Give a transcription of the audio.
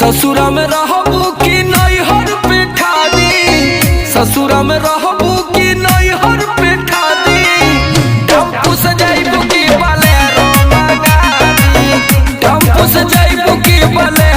ससुरा में रहबू कि नैहर पे ठादी, ससुरा में रहबू कि नैहर पे ठादी, टेम्पू से जाइबू कि बलेरो मंगादी, टेम्पू से जाइबू कि बलेरो।